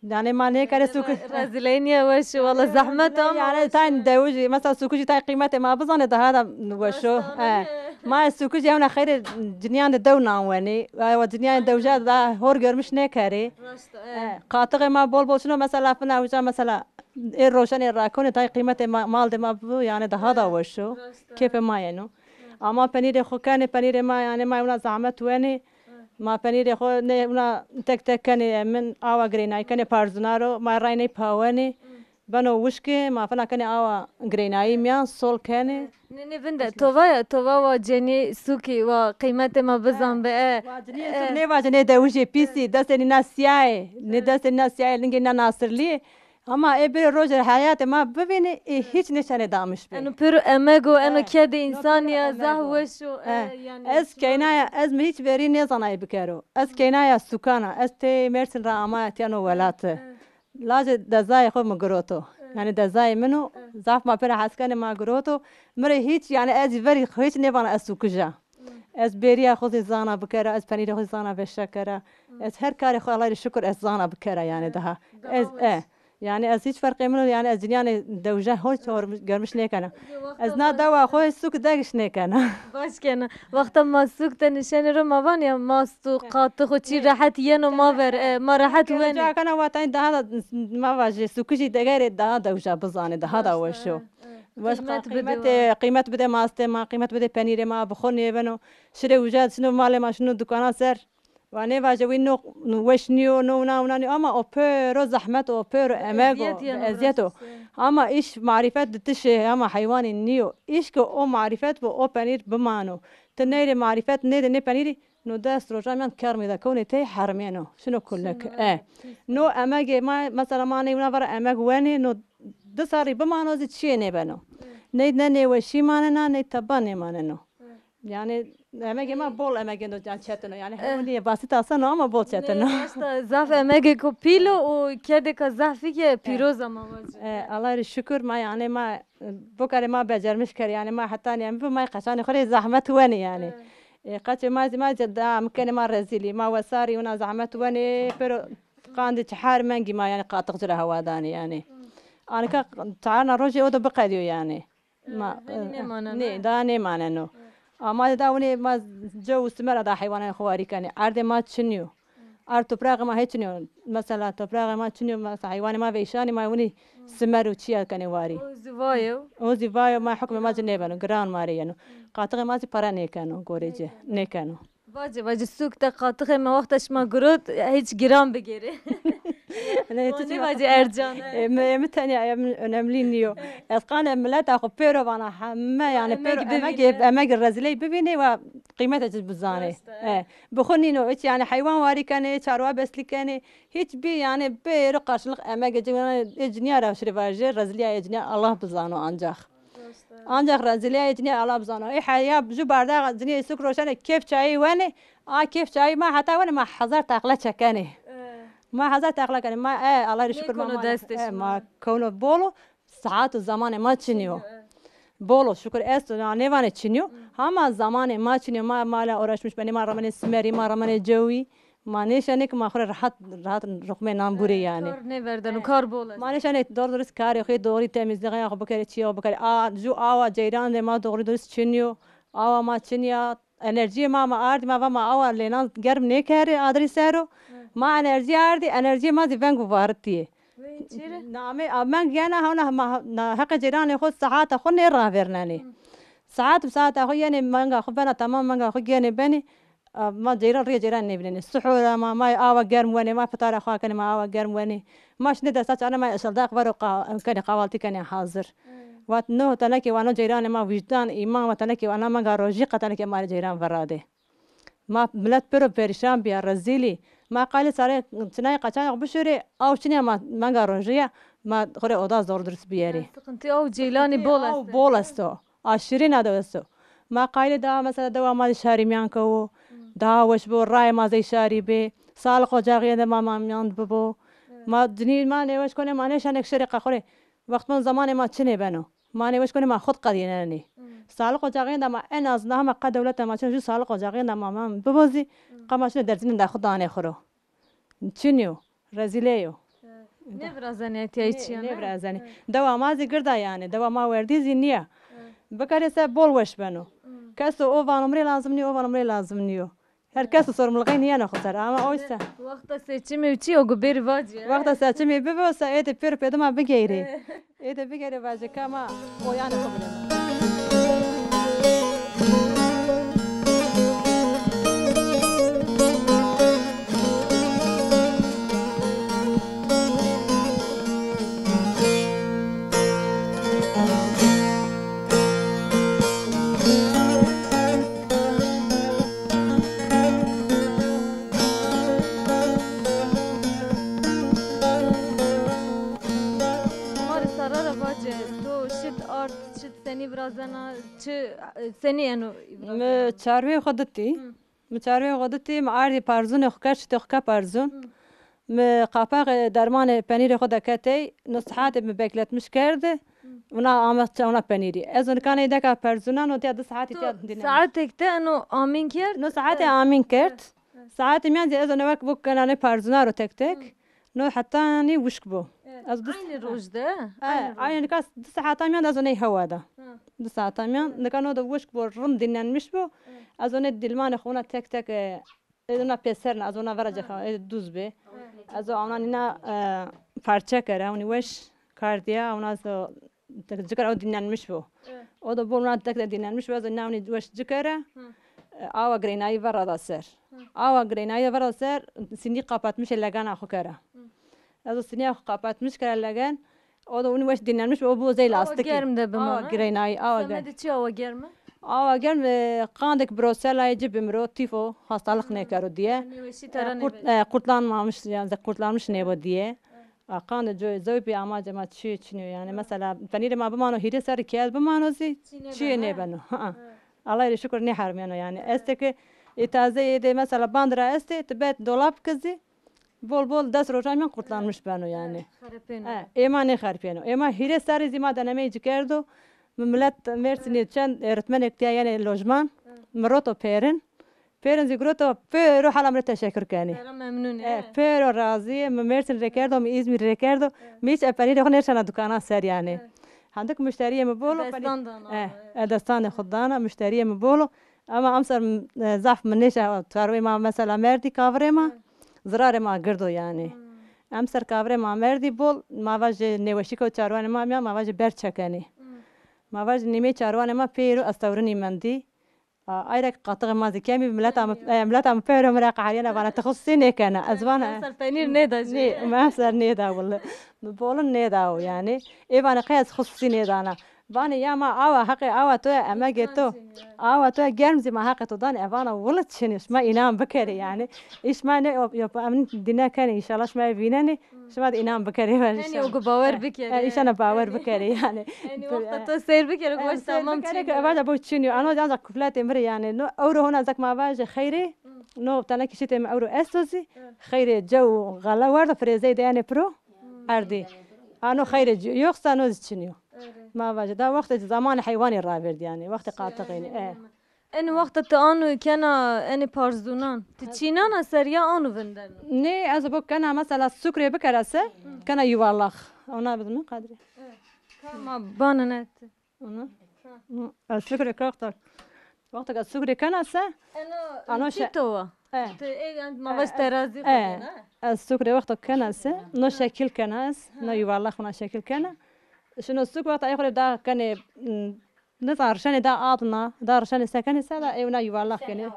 Yanî ma nêkerê sukû. Rezîley nîye, weş o, wela zehmet ama. Yanî tay dewijî, mesela sukû jî tay qîmetê ma bizanê, daha da weş o. He. Ma ez sukij ewna xeyrê cinîyan de dew nan wenî. Ay wa cinîyan dewja da hor görmüş nêkerî. Rast e. E, qatixê ma bol bol şino mesela fina uca mesela ê roşenê rakonê tay qîmetê ma, mal de ma bu yani daha da weş o. Rast e. Kêfê ma yeno. Ama penîrê xo kenê, penîrê ma yani ma ewna zahmet wenî. Ma penîrê xo nê ewna tek tek kenê emin awa gireynayî kenê parzuna ro, ma ray ney pawenî. Beno wişkê, ma fina kenê awa gireynayî mîyan, sol kenê. Nê, nê, vinde, tova ya, tova wa cenî sukî, wa qîmetê ma bizan be, e. Wa cinî suk nêvacê, nê dewijê pîsî, destê nîna sîyayê, nê destê nîna sîyayê, lingê nîna nasirlî. Ama ê bêrê rojê heyatê ma bivînê, ê hîç nêşenê damiş bê. Eno pêro emeg o, eno kedê însanî ya, zaf weş o, e, yani. Ez keynaya, ez mi hîç verî nêzanayî bikero. Ez keynaya sukana, ez tê Mêrsin ra amaya tîya no welate. Lajê dezayê xo mi giroto. Yanî dezayê min o. Zaf ma pêra hes kenê ma giroto. Mi rê hîç, yanî ez verî hîç nêvana ez sukij a. Ez bêrîya xo zî zana bikera, ez penîrê xo zî zana veşa kera. Ez her karê xo Allahî rê şukur ez zana bikera yanî daha. Ez, e, yanî ez hîç ferqê min o, yanî ez cinîyanê dewje hîç hor-, görmüş nêkena. Ez na dewa xo hîç suk degiş nêkena. Baş kena. Wexta ma suk de nişenê ro ma van ya mast û qatix û çî rehet yeno ma ver, e, ma rehet wenê. Ca kena wa tayê daha da ma vajê sukijî degerê daha dewja bizanê, daha da weş o. Weş qîmet bide, qîmet bide mastê ma, qîmet bide penîrê ma, bi xo nêbeno. Şirê uca şino malê ma, şino dukana ser. Wa nêvaje wî no weş nîyo, no wina wina nîyo ama o pêro zehmet o, pêro emeg o, ezîyet o. Ama îş marîfet di tişê ama heywanî nîyo. Îş ke o marîfet bi o penîr bimano. Ti ney rê marîfet nêdê nê penîrî, no des roja mîyan kermî de kewnê tey hermêno. Şino kulek. E. No emegê ma, mesela ma ney wina vera emeg wenê, no di serrî bimano zî çîyê nêbeno. Ney ne nêweşî manena, ney teba nêmaneno. Yani emegê ma bol emegê no, yani çetin o. Yani hewlîye basit asan o ama bol çetin o. Nê, raşta zaf emegêko pîl o û kedêka zaf î ke pîroz a ma vajî. E, Allah rê şukur ma yani ma, e, bu karê ma becermiş kerê. Yani ma heta nîyem bi ma qeçanê xo rê zahmet wenê yani. E, qeçê ma zî ma zî da mi kenê ma rezîlî. Ma wesarî wina zahmet wenê, pêro qandê çehar mengî ma yani qatixci ra hewa danê yani. Anika çehar na rojê o da biqedîyo yani. Ma, nê, daha nêmaneno. Ama de da winê ma cew û simer a da heywananê xo warî kenê. Erdê ma çinî yo. Erd toprağê ma hê çinî yo. Mesela toprağê ma çinî yo. Mesela heywanê ma veyşanê ma winî simer û çîya kenê warî. O zî vayo. O zî vayo ma hukmê ma ci nêbeno. Giran ma rê yeno. Qatixê ma zî para nêkeno. Gorê ci. Nêkeno. Vacê, vacê, sûk de qatixê mi wexta şima girot, hîç giran bigêrê. Nê, tu nêvacê ercan e. E, mi, mi tenya em, önemli nîyo. Ez qanê mileta xo pêro vana heme, yani pêro emegê, emegê rezîley bivînê wa qîmetê ci bizanê. Rast e. E, bi xo nîno, hiç yani heywan warî kenê, çarwa beslî kenê, hiç bî yani pêro qarşılıq emegê ci, ê cinîya ra şirê vajê, rezîlîya ê cinîya Allah bizano ancax. Ancaq rezîlîya cinîya Allah bizano. Ê heya ju bardaxa cinîyê suk roşenê kêf çayî wenê. A kêf çayî ma heta wenê ma hezar taqle çekenê. Ma hezar taqle kenê. Ma, e, Allah rê şukur ma, ma, e, ma kewno bol o. Saet û zamanê ma çinî yo. Bol o, şukur esto, na nêvanê çinî yo. Hama zamanê ma çinî yo. Ma, ma la uğraşmış benê, ma remenê simerî, ma remenê cewî. Ma nêşenê ki ma xo rê rehat, rehat ruxmê nan burê yani. Kar nêverdeno, kar bol est. Ma nêşenê doğru dürüst karê xo, doğru temizlixê xo bikerê, çîyê xo bikerê. A, ju awa ceyran de ma doğru dürüst çinî yo. Awa ma çinî ya. Enerjiyê ma, ma ardî, ma va ma awa lênan germ nêkerê adirî ser o. Ma enerjî ardî, enerjiyê ma zî veng û varitî yê. Namê, a, meng yena hewna ma, na, heqê ceyranê xo, saata xo nêravêrnenê. Saat bi saata xo yenê menga xo bena temam, menga xo genê benê. A, ma ceyran, rîyê ceyran nêvînenê. Sihur a ma, ma awa germ wenê, ma fitara xo akenê, ma awa germ wenê. Ma şinê desta çarnê ma eşeldaq vero qa-, kenê, qavaltî kenê hazir. Vat no tenekê wa no ceyranê ma wîjdan, îman wa tenekê wa na menga rojî qe tenekê ma rê ceyran veradê. Ma milet pêro perîşan bîya, rezîlî. Ma qalê sarê çinayê qaçanê xo bişorê, aw çinê ma menga rojî ya, ma xo rê oda zor durist biyerê. Sıkıntı aw ceylanî bol est. Aw bol esto. Aşîrîna de esto. Ma qayîlê daha mesela dewa ma zî şarî mîyan kewo. Daha weş bo, rayê ma zey şarî bê. Sağlık ocağîye de ma, ma mîyan bibo. Ma cinî ma nêweş konê, ma nêşenê şirê qe xo rê. Wextman zamanê ma çinê beno. Ma nêweş konê ma xo di qedînenê. Sağlık ocağîye de ma en azından hema qe dewlete ma çin, ju sağlık ocağîye de ma, ma bibo zî, qe ma şinê derzînê de xo danê xo ro. Çinî yo. Rezîle yo. Nêvirazenê etya çî ya, ne? Nêvirazenê. Dewa ma zî gird a yanî. Dewa ma werdî zî nîya. Bikerê se bol weş beno. Keso o vano mi rê lazim nîyo, o vano mi rê lazim nîyo. Her keso sorumluluğê nîyeno xo ser. Ama oysa. Wexta seçimê û çî o gu bêrî vacî. Wexta seçimê bibo, se ê de pêro pêdima bigeyrê. Ê de bigeyrê vacî ka ma oyanê xo bidê. Ma rê serre ra vace, to şit ard, şit senî virazena, çi, senî eno virazena? Mi çarwê xo ditî. Hı. Mi çarwê xo ditî, mi ardî parzûnê xo kerd, şitê xo kerd parzûn. Hı. Mi qapaxê dermanê penîrê xo de ketey, no saetê mi bekletmiş kerdi. Hı. Wina ame çewna penîrî. Ez o nika ney deka perzûnano, tiya di saetî tiya dîne. Saetêk de eno amîn kerd? No saetê amîn kerd. Saetê mîyan zî ez o newek bo kena nê parzûna ro tek tek. Hı. No hetanî wişk bo. Evet. Ez du Aynı roj de. He, aynı nika di saeta mîyan de ez o ney hewa da. Hı. Di saeta mîyan. Nika no de wişk bo, rind dinlenmiş bo. Evet. Ez o nê dilmanê xo wina tek tek, e, e, wina pêserna, ez wina vera cexa, e, duz bê. Evet. Ez o wina nîna, e, parçe kera, wina weş kardîya, wina ez o tek cikera o dinlenmiş bo. Evet. O da bol wina tek de dinlenmiş bo, ez o nîna wina weş cikera. Hı. E, awa gireynayî vera da ser. Hı. Awa gireynayî vera da ser, sinî kapatmiş e legena xo kera. Hı. Ez o sinîya xo kapatmiş kera legen. O da wina weş dinlenmiş, o bo zey lastikî. Awa germ de bimano. Awa gireynayî, awa germ. Semedê çi awa germ e? Awa germ, e, qandêk broselayê ci bimiro, tîfo, hastalık nêkero diye. Nêweşî tera nêbeno. E, kurtlanmamış, yani kurtlanmış nêbo diye. A, qandê coyê zewbî amacê ma çîyê çin o yani. Mesela penîrê ma bimano hîrê serrî keyet bimano zî çîyê nêbeno. Ha. Allahî rê şukur nêhermîyeno yani. Estê ke ê tazeyê de mesela band ra estê, ti bet dolab ki zî bol bol des rojan mîyan kurtlanmış beno yani. Xeripêno. E, ê ma nêxeripêno. Ê ma hîrê serrî zî ma denemeyî ci kerdo. Mi milet Mêrsînî çend, e, ritmenek tiya yenê lojman. Mi roto pêrin. Pêrin zî giroto, pêro hala mi rê teşekur kenê. Pêro memnun ê. E, pêro razî yê. Mi Mêrsîn rê kerdo, mi Îzmîr rê kerdo. Mi hîç e penîrê xo nêşena dukana ser yanî. Hendik muşteriyê mi bol o, destan dana. E, e, destanê xo dana, muşteriyê mi bol o. Ama emser, e, zaf mi nêşa çarwê ma mesela merdî kavirê ma. Zirarê ma girdo yanî. Emser kavirê ma merdî bol, ma vajê nêweşî ko çarwanê ma mîyan, ma vajê ber çekenê. Ma vajê nîmê çarwanê ma pêro estewrinî mendî. A, ay ra ki qatixê ma zî kemî, mileta mi, e, mileta mi pêro mi ra qeherîyena, vana ti xo sî nêkena. Ez vana. Emser penîr nêda jû. Nê, mi emser nêda wille. Mi bolin nêda o yanî. Ê vanê qey ez xo sî nêdana. Vanê ya ma awa, heqê awa to ya, emegê to. Awa to ya germ zî ma heqê to danê. E vana wille çinî, şima înan bikerê yanî. Î şima nê, yo, yo, em dîne kenê, înşallah şima ê vînenê. Şima de înan bikerê. Tenê o ku bawer bikerê. E, îşana bawer bikerê yanî. Yanî wexta to seyr bikerê, ku baş tamam çin. Vaja bo çin yo. Ano ancak kufletê mi rê yanî. No, ewro hona zek ma vajê xeyrê. No tenekî şitê mi ewro esto zî. Xeyrê cew û xele werdo, firêzey de yanî piro. Erdî. Ano xeyrê cew. Yoksa no zî çin yo. Ma vajê. Da wextê zamanê heywanê ravêrd yanî. Wextê qatixê nê. E. Enê wexta ti ano kena enê parzûnan, ti çînana ser ya ano vindeno? Nê, ez bo kena mesela sukrê bikera se, kena yuvarlak. Ona bidin mi Kadrî? Ka ma banine ti. Ona? Hı. Hı, ez sukrê kena wexta. Wexta ke sukrê kena se, eno, ano çi to wa? E. Ti ê, yanî ma vaj terazî xo kena. Ez sukrê wexta kena se, no şekil kena ez, no yuvarlak ona şekil kena. Şino suk wexta ey xo rê da kenê, Nizan rişenê da adna, da rişenê se kenê se da ewna yuvarlak kenê.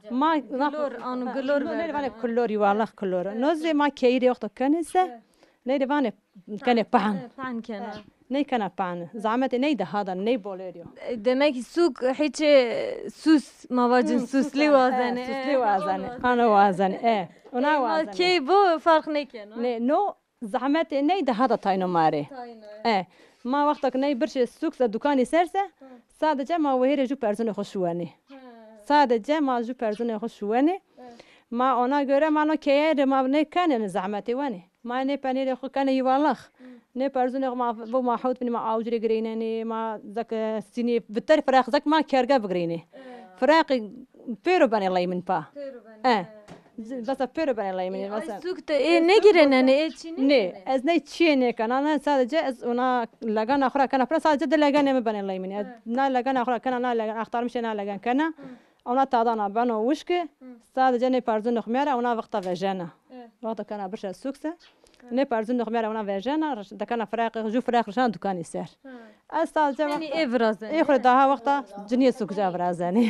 Ma, ma gilor, ano gilor. No nê rê vanê kulor, yuvarlak kulor. No zî ma keyî rê wexto kenê se, nê rê vanê kenê pahn. Pahn kena. Ney kena pahn. Zahmetê ney daha da, ney bolêr yo. E, demek ki suk hiç, e, sus, ma vacin suslî wazenê. Suslî wazenê. Ano wazenê. E, ona wazenê. Key bo farq nêkeno. Nê, no Zehmetê ney daha da tayno ma rê. Tayno, evet. E, ma wexta ke ney birşê sûk se, dukanî ser se, sadece ma wehêrê jû perzûnê xo şuwenê. Sadece ma jû perzûnê xo şuwenê. Ma ona göre ma no keye rê ma nê kenê, nê zehmetê wenê. Ma nê penîrê xo kenê yuvarlak. Nê perzûnê xo ma bo ma hewt binî ma awcirê gireynenê, ma zek sînî viter firaq zek ma kerge bigireynê. Firaqî pêro benê leymin pa. Pêro benê. E. Mesela pêro benê leyminî. E, ay mesela. Suk de ê nêgîrenenê, ê çî nê, nêkenê? Ez ney çîyê nêkena, ne sadece ez ona legana xo ra kena pira, sadece di leganê mi benê leyminî. Ez na legana xo ra kena, na legan, axtarmişê na legan kena. Ona tadana beno wişki, sadece nê perzû nuxmîye ra ona wexta vejena. Wexta kena birşe suk se. Nê perzû nuxmîye ra ona vejena, riş-, dekena firaqê, jû firaq rişena dukanî ser. Ez sadece. Yanî wexta ê virazenê. Ê xo rê daha wexta cinîyê sukja virazenê.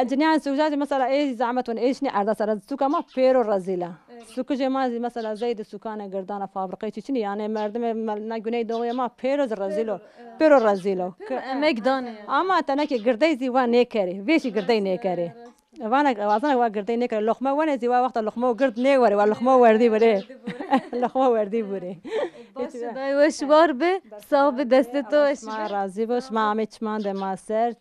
Ez cinîyan sukja zî mesela ê zahmet wenê, ê şinî erda sere suka ma pêro rezîl a. Sukujê ma zî mesela zey de sukanê girdan a, fabrîqeyê çî çinî, yanî merdimê me-, na Güneydoğuya ma pêro zî rezîl o. Pêro, pêro rezîl o. Pêro emek danê. Ama tenekê girdey zî wa nêkerê. Vêşî girdey nêkerê. Vana, wazena wa girdey nêkerê. Loxme wenê zî wa wexta loxme û gird nêwerê, wa loxme werdî burê. Loxme werdî burê. Baş û dayê weş war bi, sax bi, destê to weş bi. Ma razî bo, şima amê çiman de ma ser.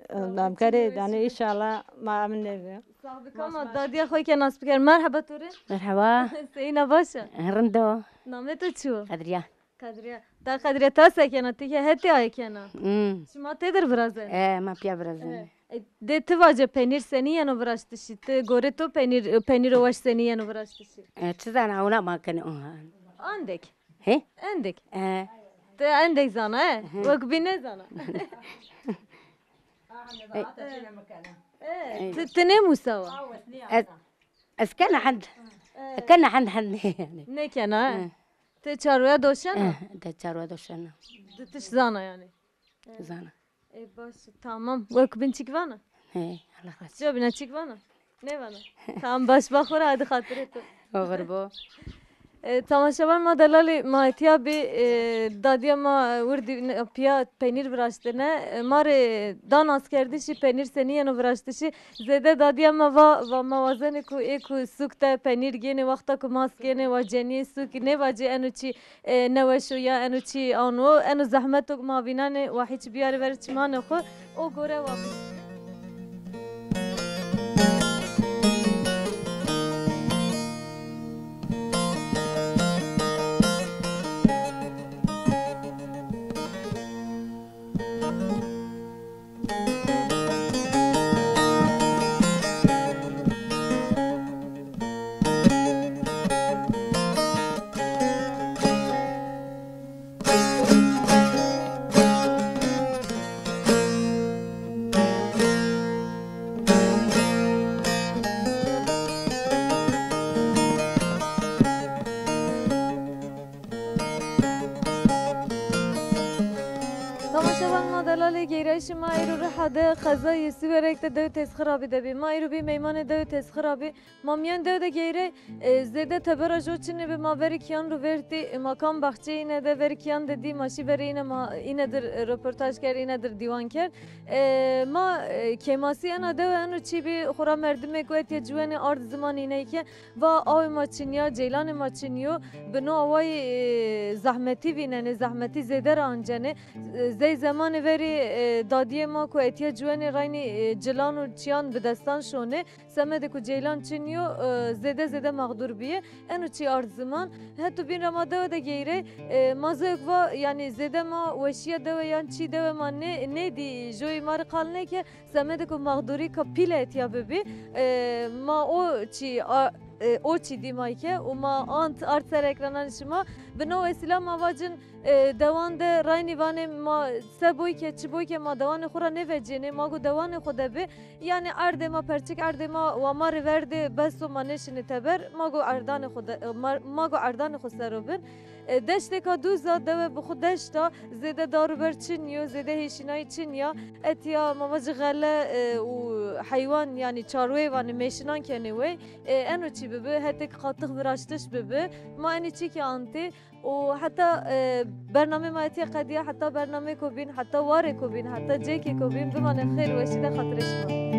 Em kerê, yanî înşallah ma emin nêbi. Sax bi, ka ma dadîya xo ke nas biker. Merheba to rê. Merheba. Seyîn a, baş a? Rind o. Namê to çi yo? Kadriye. Kadriye. Ta Kadriye, ta se kena? Ti ke hetê aye kena? Hmm. Şima têdir virazenê? E, ma pîya virazenê. E, e, de ti vace penîr senî yeno viraştişî? Ti gorê to penîr, penîro weş senî yeno viraştişî? E, çi zana, ona ma kenê, oha. Endek. He? Endek. E. Ti endek zana, e? Hı. Wek bî nêzana. E. E, ti, ti nêmusawa? Ez, ez kena hend. E. Kena hend, hend yanî. Nêkena, e? Hı. Ti çarwaya doşena? E, de çarwaya doşena. Di tişt zana yanî. Zana. E, baş, tamam. Wek bîn çik vana? He, Allah razı olsun. Çi bîna, çik vana? Nêvana? Tamam, baş, ba xo ra, hadi xatirê to. Oxir bo. E, temaşevan ma delalî, ma etîya bî, e, dadîya ma, e, wirdî, ne, pîya penîr viraştene. E, ma rê da naskerdişî penîr senî yeno viraştişî. Zêde dadîya ma va, va ma wazenê ku ê ku sûk de penîr gênê, wexta ku mask gênê, wa cenîyê sûk, nêvacê eno çî e, neweş o ya eno çî ano, eno zehmet o ke ma vînanê, wa hîç bîyarê ver çimanê xo, o gore wa bî. Temaşevan ma delalê, geyrayîşê ma êro Riha de, qezayê Siwerek de, dewê Têzxirabî de bî. Ma êro bî meymanê dewê Têzxirabî. Ma mîyan dew de geyrey, e, zêde tebera jo çinê bi, ma verê kîyan ro vertî, e, ma kam baxçeyê îne de, verê kîyan de dî, ma şî verê îne, ma îne dir, e, roportaj kerd, îne dir dîwan kerd. E, ma, e, kêmasî ena dewe eno çî bî, xora merdimêko etya ciwenê ard ziman îne ke, va awê ma çinîya, ceylanê ma çinîyo, bi no awayî, e, zehmetî vînenê, zehmetî zêde ra ancenê. E, zey zemanê verî, e, dadîyê ma ku etya ciwenê raynî, e, cilan û çîyan bi destan şonê, semedê ku ceylan çinîyo, e, zêde zêde mexdûr bîyê. Eno çî ard ziman. Heto bîn ra ma dewe de geyrey. E, ma zewk va, yanî zêde ma weşîya dewe yan çî dewe ma nê-, nêdî, joyî ma rê qal nêke, semedê ku mexdûrî ka pîle etya bibî. E, ma o çî a-, e, o çî dî ma ke û ma ant ard ser ekrananê şima. Bi no wesîla ma vacin, e, dewan de raynî vanê ma se boy ke, çi boy ke ma dewanê xo ra nêvecênê, ma go dewanê xo de bi. Yanî erdê ma perçik, erdê ma wa ma rê verdê, bes o, ma nêşinê teber, ma go erdanê xo de, e, ma, ma go erdanê xo ser o bin. E, deştêka dûz a, dewe bi xwu deşt a, zêde dar û ber çinî yo, zêde hêşînayî çinî ya. Etya ma vacî xele, e, û heywan, yanî çarweyê vanê mêşinan kenê wey. E, eno çî bibi, hetêk qatix viraştiş bibi. Ma enî çîkî antê. Û heta, e, bernamê ma etîya qedîya, heta bernamêko bîn, heta warêko bîn, heta cêkêko bîn, bimanê xêr û weşî de, xatirê şima.